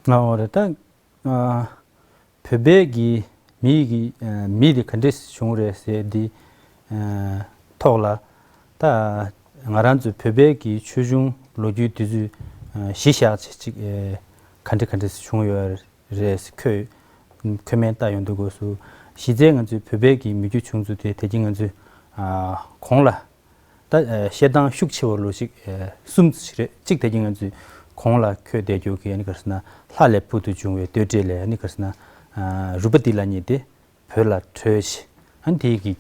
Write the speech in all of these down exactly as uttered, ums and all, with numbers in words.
ང་འོ་རེད་ད། ཨ། བོད་པའི་གི་མི་གི་ཨ་མི་དེ་ག་འདྲས་བྱུང་རེད་ཟེར་དེ་ཨ་ཐོག་ལ། ད་ང་རང་ཚོའི་བོད་པའི་གི་ཆོས་འབྱུང་ལོ་རྒྱུས་དེ་ཚོའི་ཨ་གཞི་བཞག་བྱས་ཅིག་ཨ་ག་འདྲས་ག་འདྲས་བྱུང་ཡོད་རེད་ཟེར་ཁོས་ཁོས་མིང་བཏགས་ཡོང་དུས་སྐབས་སུ། གཞི་རྩའི་ང་ཚོའི་བོད་པའི་གི་མི་རྒྱུད་བྱུང་ཚུལ་དེ་དེ་གི་ང་ཚོའི་ཨ་གོང་ལ། ད་ཨ་བཤད་སྟངས་ཤུགས་ཆེ་བ་ལོ་ཞིག་ཨ་གསུམ་ཞིག་རེད། གཅིག་དེ་གི་ང་ཚོའི་གོང་ལ་འཁོད་བསྡད་རྒྱུ་གི་ཨ་ནི་ག་རེ་ཟེར་ན་ལྷ་ལས་བུ་དུ་བྱུང་བའི་བསྟོད་བསྒྲལ་ལས་ཨ་ནི་ག་རེ་ཟེར་ན་ཨ་རུ་པ་ཏི་ལ་ཉིད་དེ་བོད་ལ་བྲོས་ཤིག་ཨ་ནི་དེ་གི་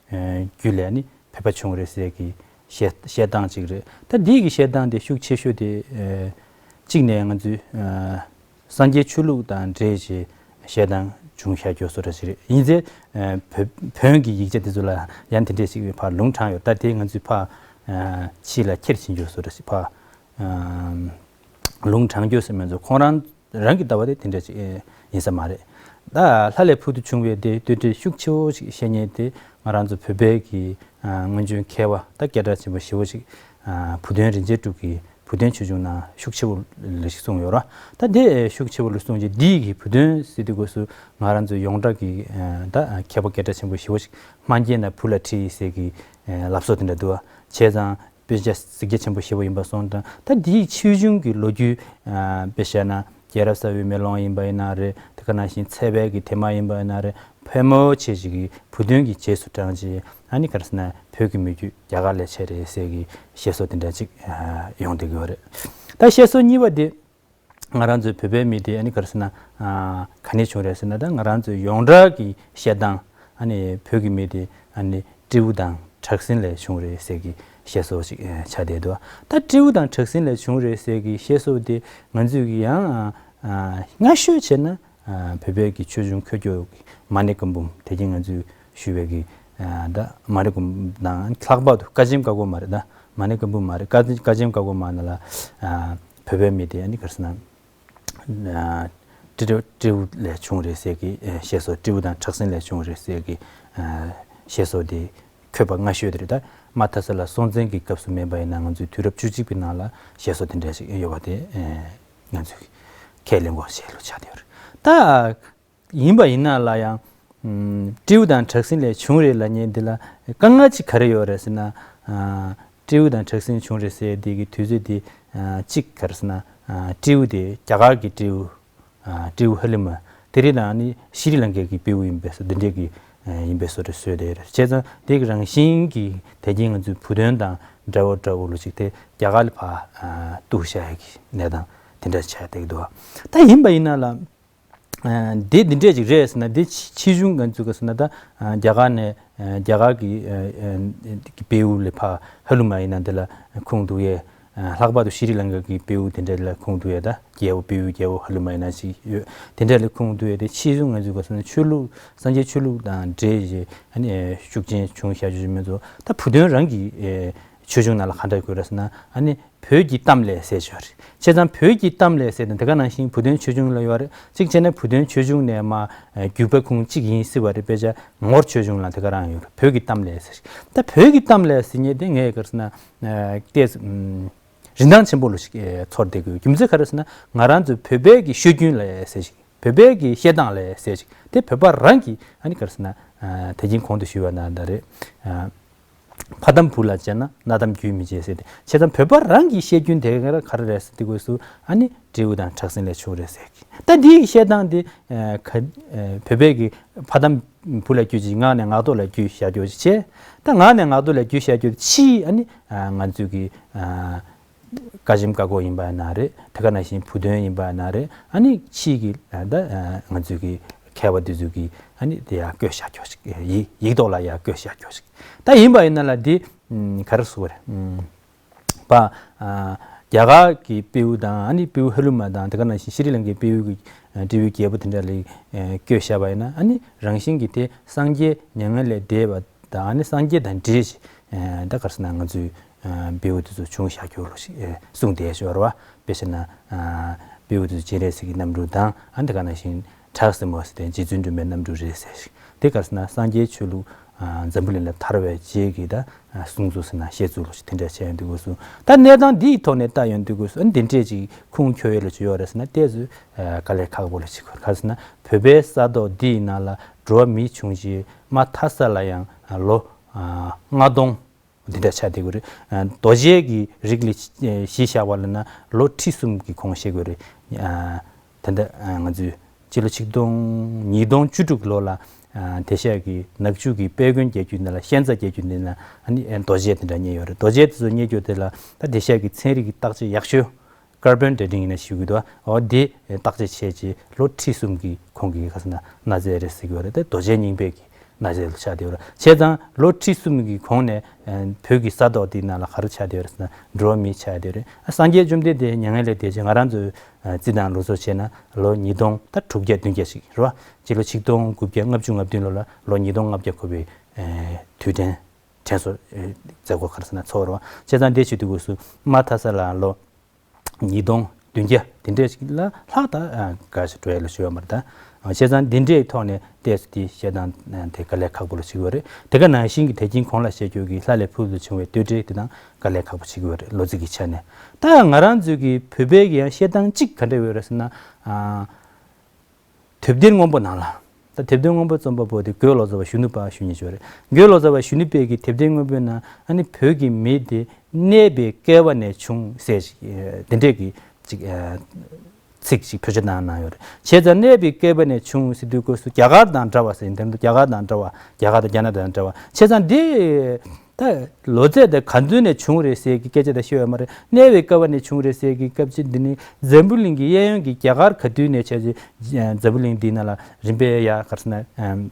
ཨ་རྒྱུད་ལས་ཨ་ནི་བོད་པ་བྱུང་རེད་ཟེར་གི་བཤད་བཤད་སྟངས་ཅིག་རེད། ད་དེ་གི་བཤད་སྟངས་དེ་ཤུགས་ཆེ་ཤོས་དེ་ཨ་གཅིག་ནས་ང་ཚོའི་ཨ་སངས་རྒྱས་ཆོས་ལུགས་དང་འབྲེལ་བྱས་བཤད་སྟངས་བྱུང་བཞག་རྒྱུ་བཟོ་འདྲ་ཞིག་རེད། ཡིན་ཚེ་ཨ་བོད་བོན་གྱི་ཡིག་ཆ་དེ་ཚོ་ལ་ཡང་དེ་འདྲས་ཞིག་ཕར་ལུང་དྲངས་ཡོད། ད་དེ་ང་ཚོས་ཕར་ཨ་ཕྱི་ལ་ཁྱེར་ཕྱིན་རྒྱུ་བཟོ་འདྲ་ཞིག་ཕར་ཨ་ལུང་དྲངས་རྒྱུ་ཟེར་མེད་ཚོ་ཁོང་རང་རང་གི་ལྟ་བ་དེ་དེ་འདྲས་ཞིག་ཨེ་ཡིན་ས་མ་རེད། ད་ལྷ་ལས་བུ་དུ་བྱུང་བའི་དེ་བསྟོད་བསྒྲལ་ཤུགས་ཆེ་བོ་ཞིག་བཤད་མཁན་དེ་ང་རང་ཚོ་བོད་པའི་གི་ཨ་སྔོན་བྱོན་མཁས་པ་ད་སྐད་གྲགས་ཆེན་པོ་ཞེ་བོ་ཞིག་ཨ་བུ་སྟོན་རིན་ཆེན་གྲུབ་ཀྱིས་བུ་སྟོན་ཆོས་འབྱུང་ནང་ཤུགས་ཆེ་བོ་ལ་ཞིག་གསུངས་ཡོད་ར། ད་དེ་ཤུགས་ཆེ་བོ་ལ་གསུངས་རྗེས་འདི་གི་བུ་སྟོན་ཟེར་དུས་སྐབས་སུ་ང་རང་ཚོ་ཡོངས་གྲགས་ཀྱི་ཨ་ད་མཁས་པ་སྐད་གྲགས་ཆེན་པོ་ཞེ་བོ་ཞིག་སྨན་བརྒྱད་ན་བུ་ལ་ཁྲིད་ཟེར་གི་ཨ་ལབ་སྲོལ་དེ་འདྲ་འདུག་བ། བྱས་ཙང་དཔེ་ཆ་གཟིགས་རྒྱ་ཆེན་པོ་ཞེ་བོ་ཡིན་པ་སོང་ཙང་། ད་འདིའི་ཆོས་འབྱུང་གི་ལོ་རྒྱུས་ཨ་དཔེ་བཤད་ན་རྒྱལ་རབས་གསར་བའི་མེ་ལོང་ཡིན་པ་ཡིན་ན་རེད། དེ་ག་ནང་བཞིན་ཚལ་པའི་གི་ཐེག་དམན་ཡིན་པ་ཡིན་ན་རེད། ཕལ་མོ་ཆེ་ཞིག་གིས་བུ་སྟོན་གྱི་རྗེས་སུ་འབྲངས་རྗེས་ཨ་ནི་ག་རེ་ཟེར་ན་བོད་ཀྱི་མི་རྒྱུད་རྒྱ་གར་ལས་མཆེད་རེད་ཟེར་གི་བཤད་སྲོལ་དེ་འདྲ་ཅིག་ཨ་ཡོང་བསྡད་ཀྱི་ཡོད་རེད། ད་བཤད་སྲོལ་གཉིས་པ་དེ་ང་རང་ཚོའི་བོད་པའི་མི་དེ་ཨ་ནི་ག་རེ་ཟེར་ན་ཨ་ག་ནས་བྱུང་རེད་ཟེར་ན། ད་ང་རང་ཚོའི་ཡོངས་གྲགས་ཀྱི་བཤད་སྟངས་ཨ་ནི་བོད་ཀྱི་མི་དེ་ཨ་ནི་སྤྲེའུ་དང་བྲག་སྲིན་ལས་བྱུང་རེད་ཟེར་གི་བཤད་སྲོལ་ཞིག་ཨ་ཆགས་བསྡད་འདུག་ད་སྤྲེའུ་དང་བྲག་སྲིན་ལས་བྱུང་རེད་ཟེར་གི་བཤད་སྲོལ་དེ་ང་ཚོས་ཀྱི་ཡང་ཨ་སྔ་ཤོས་བྱས་ན་ཨ་བོད་པའི་གི་ཆོས་འབྱུང་ཁོད་སྐྱོ་གི་མ་ཎི་བཀའ་འབུམ་དེ་གི་ང་ཚོས་ཞུ་བའི་གི་ཨ་ད་མ་ཎི་བཀའ་འབུམ་དང་། ལྷག་པར་དུ་བཀའ་ཆེམས་བཀའ་བསྒོ་མ་རེད། ད་མ་ཎི་བཀའ་འབུམ་མ་རེད། བཀའ་བཀའ་ཆེམས་བཀའ་བསྒོ་མ་ནང་ལ་ཨ་བོད་པའི་མི་དེ་ཨ་ནི་ག་རེ་ཟེར་ན་ཨ་སྤྲེའུ་སྤྲེའུ་ལས་བྱུང་རེད་ཟེར་གི་ཨ་བཤད་སྲོལ། སྤྲེའུ་དང་བྲག་སྲིན་ལས་བྱུང་རེད་ཟེར་གི་ཨ་བཤད་སྲོལ་དེ་འཁོད་པ་སྔ་ཤོས་དེ་རེད། ད་མ་མཐའ་ས་ལ་སྲོང་བཙན་གྱི་སྐབས་སུ་མིན་པ་ཡིན་ན་ང་ཚོའི་དུས་རབས་བཅུ་གཅིག་པའི་ནང་ལ་བཤད་སྲོལ་དེ་འདྲ་ཞིག་ཡོད་པ་དེ་ཨ་ང་ཚོས་ཁས་ལེན་དགོས་ཆེ་ལོ་ཆགས་བསྡད་ཡོད་རེད། ད་ཡིན་པ་ཡིན་ན་ལ་ཡང་ཨམ་སྤྲེའུ་དང་བྲག་སྲིན་ལས་བྱུང་རེད་ལབ་མཁན་འདི་ལ་དཀའ་ངལ་ཅིག་ག་རེ་ཡོད་རེད་ཟེར་ན། ཨ་སྤྲེའུ་དང་བྲག་སྲིན་བྱུང་རེད་ཟེར་དེ་གི་དུས་ཚོད་དེ་ཨ་གཅིག་ག་རེ་ཟེར་ན། ཨ་སྤྲེའུ་དེ་རྒྱ་གར་གྱི་སྤྲེའུ་ཨ་སྤྲེའུ་ཧ་ལི་མ་དེ་རེད། ནང་ནི་ཤྲི་ལང་ཀའི་གི་སྤྲེའུ་ཡིན་པས་སོ། འདི་འདྲས་ཀྱི་ཨ་ཡིན་པས་སོ་རེད་བཟོས་དེ་རེད། བྱས་ཙང་དེ་གི་རང་བཞིན་གྱི་དེ་གི་ང་ཚོའི་བུ་སྟོན་དང་འདྲ་བོ་འདྲ་བོ་ལོ་ཅིག་དེ་རྒྱ་གར་ལ་ཕར་ཨ་གཏུགས་བཞག་ཡ་གི་གནས་སྟངས་དེ་འདྲ་ཆགས་བསྡད་ཀྱི་འདུག་ད་ཡིན་པ་ཡིན་ན་ལ། ཨ་འདི་འདི་འདྲས་ཅིག་རེད་ཟེར་ན། འདི་ཕྱི་ཕྱི་གཞུང་ང་ཚོས་ག་ཟེར་ན། ད་ཨ་རྒྱ་གར་ནས་ཨ་རྒྱ་གར་གྱི་ཨ་ཨ་གི་སྤྲེའུ་ལས་ཕར་ཧ་ལུ་མ་ཡིན་ན་འདི་ལ་ཁུངས་གཏུགས་ཡས། ཨ་ལྷག་པར་དུ་ཤྲི་ལང་ཀ་གི་སྤྲེའུ་དེ་འདྲ་ལ་ཁུངས་གཏུགས་ཡས། ད་རྒྱལ་པོ་སྤྲེའུ་རྒྱལ་པོ་ཧ་ལུ་མ་ཡིན་ན་ཞིག་ཡོད། དེ་འདྲ་ལ་ཁུངས་གཏུགས་ཡས་དེ་ཕྱི་གཞུང་ང་ཚོས་ག་ཟེར་ན་ཆོས་ལུགས་སངས་རྒྱས་ཆོས་ལུགས་དང་འབྲེལ་བྱས་ཨ་ནི་ཨ་ཤུགས་རྐྱེན་བྱུང་བཞག་རྒྱུ་ཞིག་མིན་འགྲོ། ད་བུ་སྟོན་རང་གི་ཨ་ཆོས་འབྱུང་ནང་ལ་ག་འདྲ་བཀོད་རེད་ཟེར་ན། ཨ་ནི་བོད་ཀྱི་གཏམ་ལས་ཟེར་ཞོར་རེད། བྱས་ཙང་བོད་ཀྱི་གཏམ་ལས་ཟེར་དང་དེ་ག་ནང་བཞིན་བུ་སྟོན་ཆོས་འབྱུང་ལ་ཡོད་རེད། གཅིག་བྱས་ན་བུ་སྟོན་ཆོས་འབྱུང་ནས་མར་བརྒྱུད་པ་ཁུངས་གཅིག་ཡིན་སྲིད་པ་རེད། དཔེ་ཆ་ངོར་ཆོས་འབྱུང་ལ་དེ་ག་རང་ཡོད་རེད། བོད་ཀྱི་གཏམ་ལས་ཟེར། ད་བོད་ཀྱི་གཏམ་ལས་ཟེར་མཁན་དེ་ངས་ག་རེ་ཟེར་ན། ཨ་ཏོག་ཙམ་ཨམ་རིན་ཐང་ཆེན་པོ་ལོ་ཞིག་ཨེ་ཚོར་བསྡད་དགོས། རྒྱུ་མཚན་ག་རེ་ཟེར་ན། ང་རང་ཚོའི་བོད་པའི་གི་སྲོལ་རྒྱུན་ལས་ཟེར་ཞིག་བོད་པའི་གི་བཤད་སྟངས་ལས་ཟེར་ཞིག་དེ་བོད་པ་རང་གི་ཨ་ནི་ག་རེ་ཟེར་ན། ཨ་དེ་བཞིན་གོང་དུ་ཞུས་པ་ནང་ལྟར་རེད། ཨ་ཕ་དམ་བུ་ལ་བྱས་ན་མནའ་དམ་རྒྱུད་མི་བྱེད་ཟེར་ཏེ། བྱས་ཙང་བོད་པ་རང་གི་བཤད་རྒྱུན་དེ་ག་རེ་རེད་ཟེར་དུས་སྐབས་སུ་ཨ་ནི་སྤྲེའུ་དང་བྲག་སྲིན་ལས་བྱུང་རེད་ཟེར་གི། ད་འདིའི་བཤད་སྟངས་འདི་ཨ་ག་ཨ་བོད་པའི་གི་ཕ་དམ་བུ་ལ་རྒྱུད་ཅིག་ངག་ནས་ངག་ཐོག་ལ་རྒྱུད་བཞག་རྒྱུ་ཅིག་བྱས། ད་ངག་ནས་ངག་ཐོག་ལ་རྒྱུད་བཞག་རྒྱུ་ཕྱིའི་ཨ་ནི་ཨ་ང་ཚོའི་གི་ཨ་བཀའ་ཆེམས་བཀའ་བསྒོ་ཡིན་པ་ན་རེད། དེ་ག་ནང་བཞིན་བུ་སྟོན་ཡིན་པ་ན་རེད། ཨ་ནི་ཕྱིའི་གི་ཨ་ད་ཨ་ང་ཚོའི་གི་མཁས་པ་འདི་ཚོའི་གི་ཨ་ནི་དེ་ཡར་བཀོད་བཞག་རྒྱུ་ཞིག་ཡིག་ཡིག་ཐོག་ལ་ཡར་བཀོད་བཞག་རྒྱུ་ཞིག་ད་ཡིན་པ་ཡིན་ན་ལ་འདི་ཨམ་ག་རེ་ཟེར་དགོས་རེད། ཨམ་པ་ཨ་རྒྱ་གར་གྱི་སྤྲེའུ་དང་ཨ་ནི་སྤྲེའུ་ཧ་ལུ་མ་དང་། དེ་ག་ནང་བཞིན་ཤྲི་ལང་ཀའི་སྤྲེའུ་གི་ཨ་སྤྲེའུའི་རྒྱལ་པོ་དེ་འདྲ་ལ་ཨ་བཀོད་བཞག་པ་ཡིན་ན། ཨ་ནི་རང་བཞིན་གྱིས་དེ་སངས་རྒྱས་མྱ་ངན་ལས་འདས་པ་དང་། ཨ་ནི་སངས་རྒྱས་དང་འབྲེལ་ཞིག་ཨ་ད་ག་རེ་ཟེར་ན། ང་ཚོའི་ཨ་སྤྲེའུ་དེ་ཚོ་བྱུང་བཞག་རྒྱུ་ལོ་ཞིག་ཨ་གསུངས་བསྡད་ཡོད་རེད་བ། དཔེ་བྱས་ན་ཨ་སྤྲེའུ་དེ་ཚོ་སྤྱན་རས་གཟིགས་ཀྱི་རྣམ་སྤྲུལ་དང་། ཨ་དེ་ག་ནང་བཞིན་བྲག་སྲིན་མོ་ཟེར་དེ་རྗེ་བཙུན་སྒྲོལ་མའི་རྣམ་སྤྲུལ་རེད་ཟེར་ཞིག་དེ་ག་རེ་ཟེར་ན། སངས་རྒྱས་ཆོས་ལུགས་ འཛམ་བུ་གླིང་ལ་དར་བའི་རྗེས་ཀྱི་ད་གསུང་ཚུལ་ཟེར་ན་བཤད་ཚུལ་ལོ་ཞིག་དེ་འདྲ་བྱས་ཡོང་དུས་སྐབས་སུ། ད་གནས་སྟངས་འདིའི་ཐོག་ནས་ལྟ་ཡོང་དུས་སྐབས་སུ་ཨ་ནི་འདི་འདྲས་ཅིག་ཁུངས་འཁྱོལ་ཡས་ལོ་ཞིག་ཡོད་རེད་ཟེར་ན་ཏོག་ཙམ་དཀའ་ལས་ཁག་པོ་ལོ་ཞིག་ག་རེ་ཟེར་ན་བོད་པའི་ས་ཐོག་འདིའི་ནང་ལ་འགྲོ་བ་མི་བྱུང་རྗེས་མ་མཐའ་ས་ལ་ཡང་ལོ་ལྔ་སྟོང་འདི་འདྲ་ཆགས་བསྡད་ཀྱི་རེད། རྡོ་རྗེ་གི་རིགས་ལ་གཞི་བཞག་པ་ལ་ན་ལོ་ཁྲི་གསུམ་གྱི་གོང་བཤད་དགོས་རེད། ད་ལྟ་ང་ཚོས་སྤྱི་ལོ་ཆིག་སྟོང་ཉིས་སྟོང་བཅུ་དྲུག་ལོ་ལ་དེ་ཤ་གི་ནག་ཆུ་གི་དཔལ་མགོན་རྒྱལ་རྒྱུད་འདི་ལ་ཤན་རྩ་རྒྱལ་རྒྱུད་འདི་ལ་ཨ་ནི་རྡོ་རྗེ་དེ་འདྲ་རྙེད་ཡོད་རེད། རྡོ་རྗེ་དེ་ཚོ་རྙེད་རྒྱུ་དེ་ལ་ད་དེ་ཤ་གི་ཚན་རིག་གི་བརྟག་དཔྱད་ཡག་ཤོས་ཀར་བོན་ཌེ་ཊིང་ཡིན་ན་ཞུ་གི་འདུག་འོ་དེ་བརྟག་དཔྱད་བྱས་རྗེས་ལོ་ཁྲི་གསུམ་གྱི་གོང་གི་ག་ཟེར་ན་གནའ་རྫས་རེད་ཟེར་གྱི་ཡོད་རེད། དེ་རྡོ་རྗེ་རྙིང་པའི་གི་གནའ་རྫས་ལ་ཆགས་བསྡད་ཡོད་རེད། བྱས་ཙང་ལོ་ཁྲི་གསུམ་གྱི་གོང་ནས་བོད་ཀྱི་ས་ཐོག་དེའི་ནང་ལ་ག་རེ་ཆགས་བསྡད་ཡོད་རེད་ཟེར་ན་འགྲོ་བ་མི་ཆགས་བསྡད་ཡོད་རེད། སངས་རྒྱས་བཅོམ་ལྡན་འདས་མྱ་ངན་ལས་འདས་རྗེས་ང་རང་ཚོའི་རྩིས་དང་ལོ་ཚོད་བྱས་ན་ལོ་ཉིས་སྟོང་ད་དྲུག་བརྒྱ་བདུན་བརྒྱ་ཞིག་རེད་བ། སྤྱི་ལོ་ཆིག་སྟོང་དགུ་བརྒྱ་ལྔ་བཅུ་ང་བདུན་ལོ་ལ་ལོ་ཉིས་སྟོང་ལྔ་བརྒྱ་འཁོར་བའི་དུས་དྲན་དྲན་གསོ་མཛད་སྒོ་ག་རེ་ཟེར་ན་ཚོགས་རེད་བ། བྱས་ཙང་དེ་བྱེད་དུས་སྐབས་སུ་མ་མཐའ་ས་ལ་ལོ་ཉིས་སྟོང་བདུན་བརྒྱ་དེ་འདྲས་ཞིག་ལ་ལྷག་ད་ག་ཞིག་འགྲོ་ཡ་ལ་ཞུ་བ་མ་རེད་ད། བྱས་ཙང་འདི་འདྲའི་ཐོག་ནས་ཏོག་ཙམ་དེ་བཤད་སྟངས་དེ་དཀའ་ལས་ཁག་པོ་ལ་ཞིག་ཡོད་རེད། དེ་ག་ནང་བཞིན་གྱི་དེ་རྒྱུན་གོང་ལ་བཤད་རྒྱུ་གི་ལྷ་ལས་ཕུལ་དུ་བྱུང་བའི་བསྟོད་འགྲེལ་དེ་དང་དཀའ་ལས་ཁག་པོ་ཞིག་ཡོད་རེད་ལོ་ཚིགས་ཀྱི་ཆ་ནས། ད་ང་རང་ཚོའི་གི་བོད་པའི་གི་ཡང་བཤད་སྟངས་གཅིག་ག་འདྲ་ཡོད་རེད་ཟེར་ན། དེབ་ཐེར་སྔོན་པོ་ནང་ལ། ད་དེབ་ཐེར་སྔོན་པོ་རྩོམ་པ་པོ་དེ་རྒོད་ལོ་ཙཱ་བ་གཞོན་ནུ་པ་ཞུ་མཁན་ཅིག་ཡོད་རེད། རྒོད་ལོ་ཙཱ་བ་གཞོན་ནུ་པའི་གི་དེབ་ཐེར་སྔོན་པོའི་ནང་ཨ་ནི་བོད་ཀྱི་མི་དེ་གནས་པའི་བསྐལ་པ་ནས་བྱུང་ཟེར་ཞིག་དེ་འདྲས་ཀྱི་ཅིག་ཚིག་ཅིག་བེད་སྤྱོད་གནང་གནང་ཡོད་རེད། བྱས་ཙང་གནས་པའི་བསྐལ་པ་ནས་བྱུང་ཟེར་དུས་སྐབས་སུ་རྒྱ་གར་དང་འདྲ་བ་ཟེར་དེ་འདྲ་རྒྱ་གར་དང་འདྲ་བ་རྒྱ་གར་དང་རྒྱ་ནག་དང་འདྲ་བ་བྱས་ཙང་འདི། ད་ལོ་ཚད་དེ་ག་ཚོད་ནས་བྱུང་རེད་ཟེར་གྱི་སྐད་ཆ་དེ་ཤོད་ཡོད་མ་རེད། གནས་པའི་བསྐལ་པ་ནས་བྱུང་རེད་ཟེར་གྱི་སྐབས་ཅིག་འདི་ནི་འཛམ་བུ་གླིང་གི་གཡས་གཡོན་གྱི་རྒྱ་གར་ག་དུས་ནས་བྱས་ཏེ་འཛམ་བུ་གླིང་འདི་ནང་ལ་རིམ་པས་ཡ་ག་རེ་ཟེར་ན་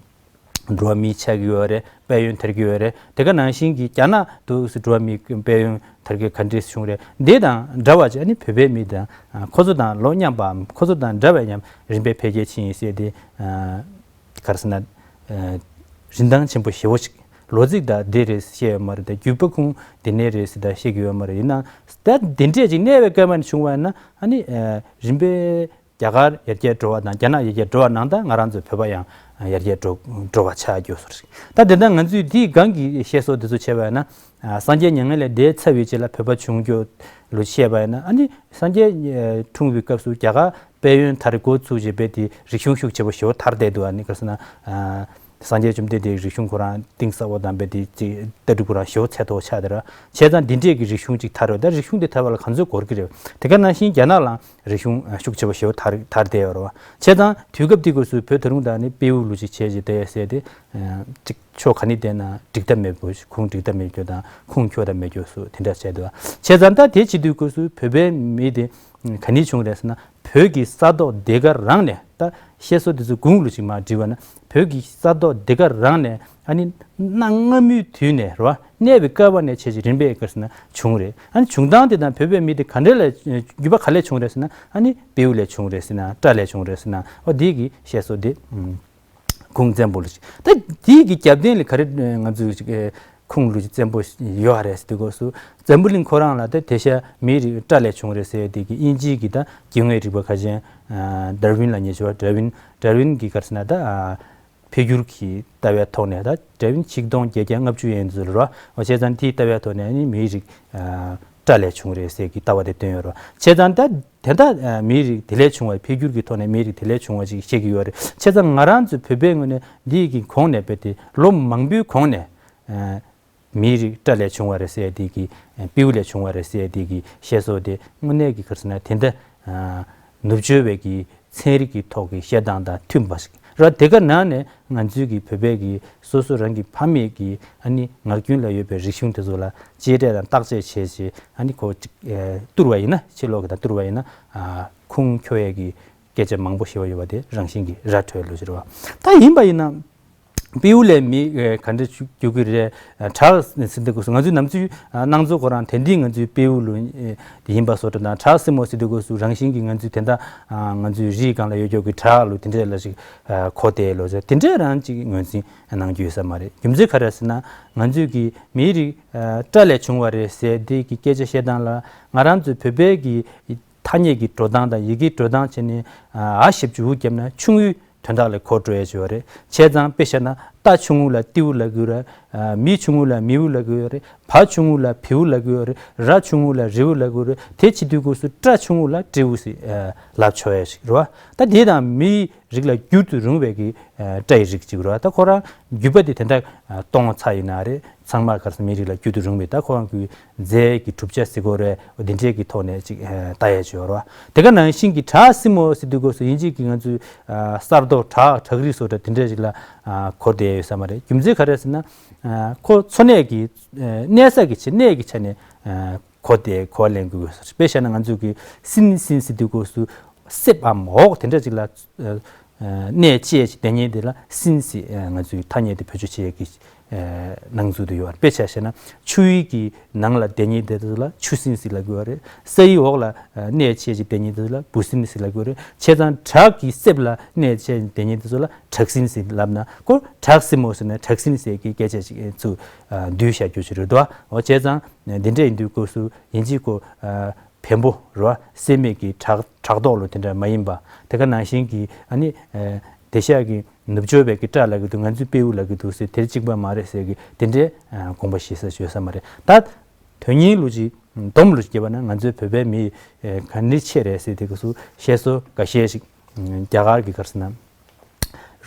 འགྲོ་བ་མི་ཆགས་ཀྱི་ཡོད་རེད། དཔལ་ཡོན་དར་གྱི་ཡོད་རེད། དེ་ག་ནང་བཞིན་གྱི་རྒྱ་ནག་ཏུ་འགྲོ་བ་མི་དཔལ་ཡོན་དར་གྱི་ག་འདྲས་བྱུང་རེད། འདི་དང་འདྲ་བ་ཅིག་ཨ་ནི་བོད་པའི་མི་དང་ཁོ་ཚོ་དང་ལོ་མཉམ་པའམ་ཁོ་ཚོ་དང་འདྲ་བའི་མཉམ་རིམ་པས་འཕེལ་རྒྱས་ཕྱིན་ཡིན་ཟེར་ཏེ། ག་རེ་ཟེར་ན། རིན་ཐང་ཆེན་པོ་ཞེ་བོ་ཞིག་ལོ་ཚིགས་ད་འདི་རེད་བཤད་ཡོད་མ་རེད། ད་བརྒྱུད་པ་ཁུངས་འདི་ནས་རེད་ཟེར་ད་བཤད་ཀྱི་ཡོད་མ་རེད། ཡིན་ནའང་ད་འདི་འདྲས་ཅིག་གནས་པའི་བསྐལ་པ་ནས་བྱུང་བ་ཡིན་ན་ཨ་ནི་རིམ་པས་རྒྱ་གར་ཡར་རྒྱས་འགྲོ་བ་དང་རྒྱ་ནག་ཡར་རྒྱས་འགྲོ་བ་ནང་ད་ང་རང་ཚོ་བོད་པ་ཡང་ཡར་རྒྱས་འགྲོ་འགྲོ་བ་ཆགས་རྒྱུ་སོར་ཞིག་ད་དེ་འདྲ་ང་ཚོས་འདིའི་སྒང་གི་བཤད་སྲོལ་འདི་ཚོ་བྱས་པ་ཡིན་ན་སངས་རྒྱས་མྱ་ངན་ལས་འདས་ཚར་བའི་རྗེས་ལ་བོད་པ་བྱུང་རྒྱུ་ལོ་བཤད་པ་ཡིན་ན་ཨ་ནི་སངས་རྒྱས་འཁྲུངས་པའི་སྐབས་སུ་རྒྱ་གར། དཔལ་ཡོན་དར་འགོ་ཚུགས་བྱས་པའི་དེ་རིག་གཞུང་ཤུགས་ཆེ་པོ་ཞེ་པོ་དར་བསྡད་འདུག་ཨ་ནི་ག་རེ་ཟེར་ན། སངས་རྒྱས་བཅོམ་ལྡན་འདས་རིག་གཞུང་ཁོ་རང་གཏིང་ཟབ་པོ་དང་བས་དེ་ཅིག་ལྟ་གྲུབ་ཁོ་རང་ཞེ་པོ་ཚད་མཐོ་པོ་ཆགས་བསྡད་ར། བྱས་ཙང་འདི་འདྲས་ཀྱི་རིག་གཞུང་ཅིག་དར་བས་ད་རིག་གཞུང་དེ་དར་བ་ལ་ག་ཚོད་འགོར་གྱི་རེད། དེ་ག་ནང་བཞིན་རྒྱ་ནག་ལའང་རིག་གཞུང་ཤུགས་ཆེ་པོ་ཞེ་པོ་དར་དར་བསྡད་ཡོད་རེད་བ། བྱས་ཙང་དུས་སྐབས་དེ་སྐབས་སུ་བོད་ད་རུང་ད་ནི་དཔེའུ་ལུ་ཅིག་བྱས་ཅིག་བསྡད་ཡ་ཟེར་ཏེ། ཅིག་ཕྱོགས་ག་ནས་བལྟས་ན་འགྲིག་ཐབས་མེད་པོ་ཁུངས་འགྲིག་ཐབས་མེད་རྒྱུ་དང་ཁུངས་འཁྱོལ་ཐབས་མེད་རྒྱུ་སུ་དེ་འདྲ་བྱས་འདུག་བྱས་ཙང་ད་དེ་བྱེད་དུས་སྐབས་སུ་བོད་པའི་མི་དེ་ག་ནས་བྱུང་རེད་ཟེར་ན་བོད་ཀྱི་ས་ཐོག་འདི་ག་རང་ནས་ད་བཤད་སྲོལ་དེ་ཚོ་དགུང་ལོ་ཅིག་མར་བསྒྲིལ་བ་ན་བོད་ཀྱི་ས་ཐོག་འདི་ག་རང་ནས་ཨ་ནི་གནའ་སྔ་མོའི་དུས་ནས་རེད་བ། གནས་པའི་བསྐལ་པ་ནས་བྱས་ཅིག་རིམ་པས་ག་རེ་ཟེར་ན་བྱུང་རེད། ཨ་ནི་བྱུང་སྟངས་དེ་དང་བོད་པའི་མི་དེ་ག་འདྲ་ལས་བརྒྱུད་པ་ག་ལས་བྱུང་རེད་ཟེར་ན་ཨ་ནི་དཔེའུ་ལས་བྱུང་རེད་ཟེར་ན་སྤྲ་ལས་བྱུང་རེད་ཟེར་ན་ཨོ་དེ་གི་བཤད་སྲོལ་དེ། ཁུངས་བཙན་པོ་ལ་ཞིག་ད་དེའི་གི་རྒྱབ་རྟེན་ལ་ག་རེ་ང་ཚོས་ཅིག་ཁུངས་ལུགས་ཅིག་བཙན་པོ་ཡོད་རེད་ཟེར་དུས་སྐབས་སུ་འཛམ་བུ་གླིང་ཁོ་རང་ལ་ད་དེ་ཤ་མིའི་རིགས་སྤྲ་ལས་བྱུང་རེད་ཟེར་དེ་གི་དབྱིན་ཇིའི་གི་ད་སྐྱེ་དངོས་རིག་པ་ཁ་ཅན་ཌར་ཝིན་ལབ་མཁན་ཅིག་ཡོད། ཌར་ཝིན་ཌར་ཝིན་གི་ག་རེ་ཟེར་ན་ད་འཕེལ་འགྱུར་གྱི་ལྟ་བའི་ཐོག་ནས་ད་ཌར་ཝིན་ཆིག་སྟོང་བརྒྱད་བརྒྱ་ལྔ་བཅུ་ཡན་ཚོད་ལ་རོ་འོ་བྱས་ཙང་དེའི་ལྟ་བའི་ཐོག་ནས་ནི་མིའི་རིགས་སྤྲ་ལས་བྱུང་རེད་ཟེར་གྱི་ལྟ་བ་དེ་བཏོན་ཡོད་རེད། བྱས་ཙང་ད་དེ་འདྲ་མིའི་རིགས་དེ་ལས་བྱུང་བ་འཕེལ་འགྱུར་གྱི་ཐོག་ནས་མིའི་རིགས་དེ་ལས་བྱུང་བ་ཅིག་བཤད་ཀྱི་ཡོད་རེད། བྱས་ཙང་ང་རང་ཚོ་བོད་པའི་ངོས་ནས་འདི་ཡི་གི་གོང་ནས་བལྟས་ཏེ་ལོ་མང་པོའི་གོང་ནས་མིའི་རིགས་སྤྲ་ལས་བྱུང་བ་རེད་ཟེར་དེ་གི་སྤྲེའུ་ལས་བྱུང་བ་རེད་ཟེར་དེ་གི་བཤད་སྲོལ་དེ་དངོས་གནས་ཀྱི་ག་རེ་ཟེར་ན་དེ་འདྲ་ནུབ་ཕྱོགས་པའི་གི་ཚན་རིག་གི་ཐོག་གི་བཤད་སྟངས་དང་མཐུན་པ་ཞིག་ར། དེ་ག་ནང་ནས་ང་ཚོའི་གི་བོད་པའི་གི་སོ་སོ་རང་གི་ཕ་མེས་ཀྱི་ཨ་ནི་ངག་རྒྱུན་ལ་ཡོད་པའི་རིག་གཞུང་དེ་ཚོ་ལ་གཅེས་སྤྲས་དང་བརྟག་དཔྱད་བྱས་བྱས་ཨ་ནི་ཁོ་ཅིག་བསྡུར་བ་ཡིན་ན་ཕྱི་ལོགས་ཀྱི་དང་བསྡུར་བ་ཡིན་ན་ཁུངས་འཁྱོལ་ཡས་ཀྱི་སྐད་ཆ་མང་པོ་ཞེ་པོ་ཡོད་པ་དེ་རང་བཞིན་གྱི་ར་འཕྲོད་ལོ་ཟེར་བ། ད་ཡིན་པ་ཡིན་ན་སྤྲེའུ་ལས་མི་ག་འདྲ་རྒྱུག་གི་རེད། བྲག་ཟེར་དུས་སྐབས་སུ་ང་ཚོའི་ནམ་རྒྱུན་སྣང་ཚུལ་ཁོ་རང་དེ་འདི་ང་ཚོའི་སྤྲེའུ་ལོ་ཡིན་པ་བཟོ་འདྲ་དང་བྲག་སྲིན་མོ་ཟེར་དུས་སྐབས་སུ་རང་བཞིན་གྱི་ང་ཚོའི་དེ་འདྲ་ང་ཚོའི་རིའི་སྒང་ལ་ཡོད་རྒྱུ་གི་བྲག་ལོ་དེ་འདྲ་ལ་ཞིག་གོ་དེ་ལོ་ཟེར་དེ་འདྲ་རང་ཅིག་ངོས་འཛིན་གནང་རྒྱུ་ཡོད་ས་མ་རེད། རྒྱུ་མཚན་ག་རེ་ཟེར་ན་ང་ཚོས་ཀྱི་མིའི་རིགས་སྤྲ་ལས་བྱུང་བ་རེད་ཟེར་དེ་གི་སྐད་ཆ་བཤད་སྟངས་ལ་ང་རང་ཚོའི་བོད་པའི་གི་ཐ་སྙད་ཀྱི་འགྲོ་སྟངས་དང་ཡི་གེའི་འགྲོ་སྟངས་བྱས་ནས་ཨ་ཞེ་པོ་ཅིག་འུ་བརྒྱབ་ན་ཆུང་ངུའི་དོན་དག་ལ་གོ་འགྲོ་ཡས་ཅིག་ཡོད་རེད། བྱས་ཙང་དཔེ་བཤད་ན་ ཨ་ཆུང་ངུ་ལ་ཏིའུ་ལབ་ཀྱི་ཡོད་རེད། མི་ཆུང་ངུ་ལ་མིའུ་ལབ་ཀྱི་ཡོད་རེད། བ་ཆུང་ངུ་ལ་བིའུ་ལབ་ཀྱི་ཡོད་རེད། ར་ཆུང་ངུ་ལ་རིའུ་ལབ་ཀྱི་ཡོད་རེད། དེ་བྱེད་དུས་སྐབས་སུ་སྤྲ་ཆུང་ངུ་ལ་སྤྲེའུ་ཟེར་ལབ་ཆོག་ཡ་ཞིག་རེད་བ། ད་དེ་དང་མིའི་རིགས་ལ་བསྒྱུར་དུ་རུང་བའི་གི་སྤྲ་ཡི་རིགས་ཅིག་རེད་བ། ད་ཁོ་རང་བརྒྱུད་པ་དེ་དེ་འདྲ་གཏོང་ཚར་ཡིན་ན་རེད། ཚང་མ་ག་རེ་ཟེར་མིའི་རིགས་ལ་བསྒྱུར་དུ་རུང་བའི་ད་ཁོ་རང་གི་རྫས་ཀྱི་གྲུབ་ཆ་ཟེར་དགོས་རེད། འོ་དེ་འདྲས་ཀྱི་ཐོག་ནས་ཅིག་ལྟ་ཡ་ཅིག་ཡོད་རེད་བ། དེ་ག་ནང་བཞིན་གྱི་བྲག་སྲིན་མོ་ཟེར་དུས་སྐབས་སུ་དབྱིན་ཇི་གི་ང་ཚོའི་གསར་རྡོ་བྲག་བྲག་རིས་སོགས་འདྲ་དེ་འདྲས་ཅིག་ལ་གོ་བསྡད་ཡོད་ས་མ་རེད། རྒྱུ་མཚན་ག་རེ་ཟེར་ན། ཁོ་འཚོ་གནས་ཀྱི་གནས་ས་གི་ཆ་གནས་ཀྱི་ཆ་ནས་གོ་བསྡད་གོ་བ་ལེན་དགོས། དཔེ་བཞག་ན་ང་ཚོ་གི་སྲིན་སྲིན་ཟེར་དུས་སྐབས་སུ་གསེབ་བམ་འོག་དེ་འདྲ་ཅིག་ལ་གནས་བཅས་ཀྱི་དེ་ཉིད་དེ་ལ་སྲིན་ཟེར་ང་ཚོའི་ཐ་སྙད་དེ་བེད་སྤྱོད་བྱེད་ཡས་ཀྱི་ནང་ཚུད་དུ་ཡོད། དཔེ་ཆ་བཞག་ན་ཆུ་ཡུར་གྱི་ནང་ལ་དེ་ཉིད་དེ་ཚོ་ལ་ཆུ་སྲིན་ཟེར་ལབ་ཀྱི་ཡོད་རེད། ས་ཡི་འོག་ལ་གནས་བཅས་ཀྱི་དེ་ཉིད་དེ་ཚོ་ལ་འབུ་སྲིན་ཟེར་ལབ་ཀྱི་ཡོད་རེད། བྱས་ཙང་བྲག་གི་གསེབ་ལ་གནས་བཅས་ཀྱི་དེ་ཉིད་དེ་ཚོ་ལ་བྲག་སྲིན་ཟེར་ལབ་ན་ཁོ་བྲག་སྲིན་མོ་ཟེར་ན་བྲག་སྲིན་ཟེར་གྱི་སྐད་ཆ་ཅིག་ཚུར་བསྡུས་བཞག་རྒྱུ་ཞིག་རེད་དོ། འོ་བྱས་ཙང་འདི་འདྲ་ཡིན་དུས་སྐབས་སུ་དབྱིན་ཇིའི་སྐོར་བེམ་པོ་རེད་བ། སྲེད་མེད་ཀྱི་བྲག་བྲག་རྡོ་ལོ་དེ་འདྲ་མ་ཡིན་པ། དེ་ག་ནང་བཞིན་གྱི་ཨ་ནི་ཨ་དེ་ཤག་གི་ནུབ་ཕྱོགས་པའི་གི་སྤྲ་ལབ་ཀྱི་འདུག་ང་ཚོས་སྤྲེའུ་ལབ་ཀྱི་འདུག་ཟེར་དེ་གཅིག་པ་མ་རེད་ཟེར་གི་དེ་འདྲའི་ཨ་དགོངས་པ་བཞེས་ས་ཡོད་ས་མ་རེད། ད་དོན་སྙིང་ལོ་ཅིག་སྡོམ་ལོ་ཅིག་བརྒྱབ་པ་ན་ང་ཚོའི་བོད་པའི་མི་ཨ་ག་འདྲ་ཆེ་རེད་ཟེར་དེ་ག་སུ་བཤད་སྲོལ་འགའ་ཤས་ཤིག་རྒྱ་གར་གྱི་ག་རེ་ཟེར་ན།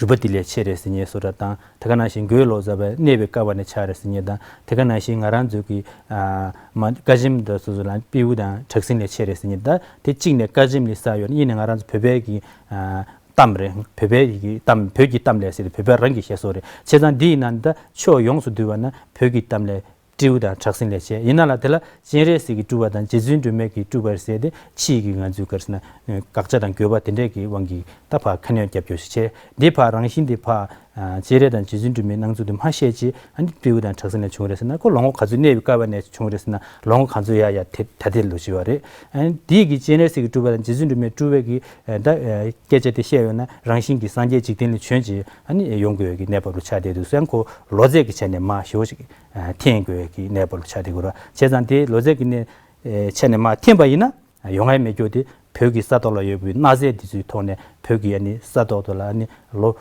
རུས་པ་དེ་ལས་ཆེ་རེད་ཟེར་མཁན་བཟོ་འདྲ་དང་། དེ་ག་ནང་བཞིན་གོས་ལོག་ཟ་བའི་གནས་པའི་ཀ་བ་ནས་ཆགས་རེད་ཟེར་མཁན་དང་། དེ་ག་ནང་བཞིན་ང་རང་ཚོའི་གི་ཨ་མ་ཀ་ཆེམ་འདི་སོ་སོ་ལ་སྤྲེའུ་དང་བྲག་སྲིན་ལས་ཆེ་རེད་ཟེར་མཁན་དང་། དེ་གཅིག་ནས་ཀ་ཆེམ་ལས་ས་ཡོད་ན་གཉིས་ནས་ང་རང་ཚོ་བོད་པའི་གི་ཨ་གཏམ་རེད། བོད་པའི་གི་གཏམ་བོད་ཀྱི་གཏམ་ལས་ཟེར་ཏེ་བོད་པ་རང་གི་བཤད་སྲོལ་རེད། བྱས་ཙང་འདི་ཡིན་ན་ད་ཕྱོགས་ཡོངས་སུ་བསྡུས་པ་ན་བོད་ཀྱི་གཏམ་ལས་སྤྲེའུ་དང་བྲག་སྲིན་ལས་ཆེ། ཡིན་ན་ལ་དེ་ལ་སྤྱན་རས་གཟིགས་ཀྱི་སྤྲུལ་པ་དང་རྗེ་བཙུན་སྒྲོལ་མའི་གི་སྤྲུལ་པ་ཟེར་ཏེ་ཕྱིའི་གི་ང་ཚོའི་ག་རེ་ཟེར་ན་དགག་བྱ་དང་འགོད་པ་དེ་འདྲས་ཀྱི་དབང་གིས་ད་ཕར་ཁ་སྣོན་རྒྱབ་སྐྱོར་ཞིག་བྱས། འདི་ཕར་རང་བཞིན་འདི་ཕར་ཨ་སྤྱན་རས་དང་རྗེ་བཙུན་སྒྲོལ་མའི་ནང་ཚུད་དུ་མ་བཤད་ཅི། ཨ་ནི་སྤྲེའུ་དང་བྲག་སྲིན་ལས་བྱུང་རེད་ཟེར་ན་ཁོ་ལོ་ངོ་ག་ཚོད་གནས་པའི་ཀ་བ་ནས་བྱུང་རེད་ཟེར་ན་ལོ་ངོ་ག་ཚོད་ཡར་ཡར་དེ་ད་ལྟའི་ལོ་ཅིག་བ་རེད། ཨ་ནི་འདི་གི་སྤྱན་རས་གཟིགས་ཀྱི་སྤྲུལ་པ་དང་རྗེ་བཙུན་སྒྲོལ་མའི་སྤྲུལ་པའི་གི་ཨ་ད་ཨ་སྐད་ཆ་དེ་བཤད་ཡོད་ན་རང་བཞིན་གྱིས་སངས་རྒྱས་འཇིག་རྟེན་ལ་བྱོན་ཅི་ཨ་ནི་ཡོང་དགོས་ཀྱི་གནས་བབ་ལ་ཆགས་བསྡད་འདུག་སོ་ཡང་ཁོ་ལོ་ཚད་ཀྱི་ཆ་ནས་མར་ཞེ་པོ་ཅིག་འཐེན་དགོས་ཀྱི་གནས་བབ་ལ་ཆགས་བསྡད་དགོས་རེད། བྱས་ཙང་དེ་ལོ་ཚད་ཀྱི་གནས་ཨེ་ཆ་ནས་མར་འཐེན་པ་ཡིན་ན་ཡོང་ཡ་མེད་རྒྱུ་དེ་བོད་ཀྱི་ས་ཐོག་ལ་ཡོད་པའི་གནའ་རྫས་འདི་ཚོའི་ཐོག་ནས་བོད་ཀྱི་ཨ་ནི་ས་ཐོག་ཏུ་ལ་ཨ་ནི་ལོ་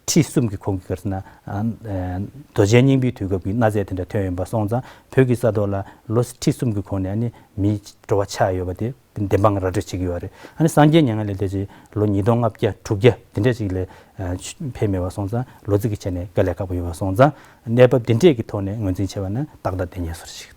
ཁྲི་གསུམ་གྱི་གོང་གི་ག་རེ་ཟེར་ན་ཨ་ཨ་རྡོ་རྗེ་སྙིང་པོའི་དུས་སྐབས་ཀྱི་གནའ་རྫས་དེ་འདྲ་ཐོན་ཡོད་པ་སོང་ཙང་བོད་ཀྱི་ས་ཐོག་ལ་ལོ་ཁྲི་གསུམ་གྱི་གོང་ནས་ཨ་ནི་མིའི་འགྲོ་བ་ཆགས་ཡོད་པ་དེ་བདེན་དཔང་ར་སྤྲོད་བྱེད་ཀྱི་ཡོད་རེད། ཨ་ནི་སངས་རྒྱས་མྱ་ངན་ལས་འདས་ཅིག་ལོ་ཉིས་སྟོང་ལྔ་བརྒྱ་དྲུག་བརྒྱ་དེ་འདྲ་ཅིག་ལས་ཨ་ཕེབས་མེད་པ་སོང་ཙང་ལོ་ཚིགས་ཀྱི་ཆ་ནས་དཀའ་ལས་ཁག་པོ་ཡོད་པ་སོང་ཙང་གནས་བབ་དེ་འདྲས་ཀྱི་ཐོག་ནས་ངོས་འཛིན་བྱས་པ་ན་ཏག་ཏག་བསྡད་ཉན་བཟོ་འདྲ་ཞིག